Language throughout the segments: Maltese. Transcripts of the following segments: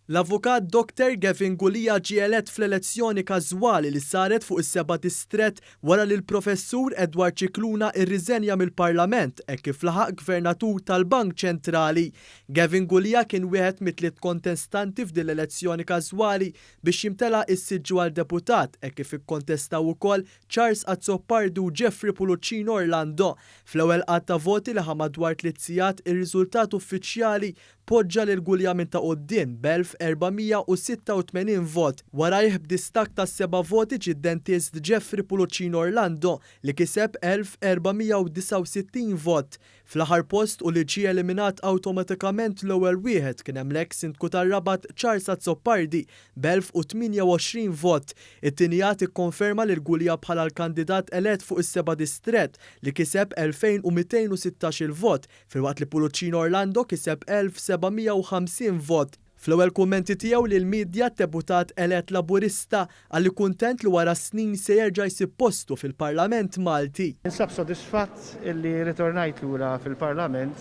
L-Avukat Doctor Gavin Gulia ġie elett fl-elezzjoni każwali li saret fuq is-seba' distrett wara li l-Professur Edward Scicluna rriżenja mill-Parlament hekk kif laħaq Gvernatur tal-Bank Ċentrali. Gavin Gulia kien wieħed mit-tliet kontestanti f'din l-elezzjoni każwali biex jimtela s-siġġu għal deputat hekk kif ikkontestaw ukoll Charles Azzopardi u Jeffrey Puluccino Orlando. Fl-ewwel għadd ta' voti li ħa madwar tliet sigħat ir-riżultat uffiċjali Poġġa lil Gulia minn ta' quddiem b'1,486 vot. Warajh b'distakk ta' seba' voti ġie d-dentist Jeffrey Puluccino Orlando li kiseb 1,469 vot. Fl-aħħar post u li ġie eliminat awtomatikament l-ewwel wieħed kien hemm l-eks Sindku tar-Rabat Charles Azzopardi b'1,028 vot. It-tieni għadd ikkonferma lil Gulia bħala l-kandidat elett fuq is-seba' distrett li kiseb 2,216-il vot Filwaqt li Puluccino Orlando kiseb 1,750 vot. Fl-ewwel kummenti tiegħu lill-midja d-deputat elett Laburista qal li kuntent li wara snin se jerġa' jsib postu fil-Parlament Malti. Ninsab sodisfatt illi rritornajt lura fil-Parlament.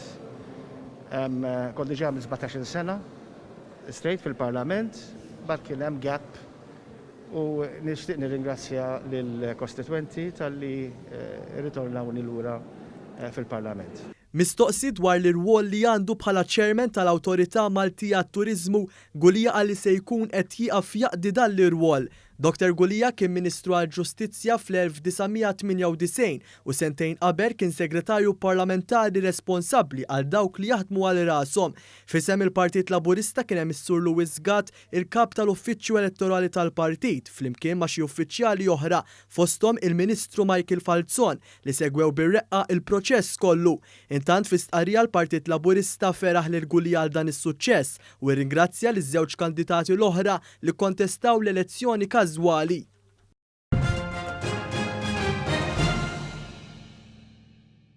Kont diġà għamilt 17-il sena straight fil-Parlament, mbagħad kien hemm gap u nixtieq nirringrazzja lill-kostitwenti talli rritornawni lura fil-Parlament. Mistoqsi dwar l-irwol li għandu bħala Chairman tal-Awtorità Maltija għat-Turiżmu, Gulia qal li se jkun qed jieqaf jaqdi dan l-irwol. Dottor Gulia kien Ministru għall-Ġustizzja fl-1998 u sentejn qabel kien Segretarju Parlamentari responsabbli għal dawk li jaħdmu għal rashom. F'isem il-Partit Laburista kien hemm is-Sur Louis Gatt il-Kap tal-Uffiċċju Elettorali tal-Partit, flimkien ma' xi uffiċjali oħra, fosthom il-Ministru Michael Falzon, li segwew bir-reqqa il-proċess kollu. Intant fi stqarrija l-Partit Laburista feraħ lil Gulia għal dan is-suċċess u rringrazzja liż-żewġ kandidati l-oħra li kkontestaw l-elezzjoni każwali.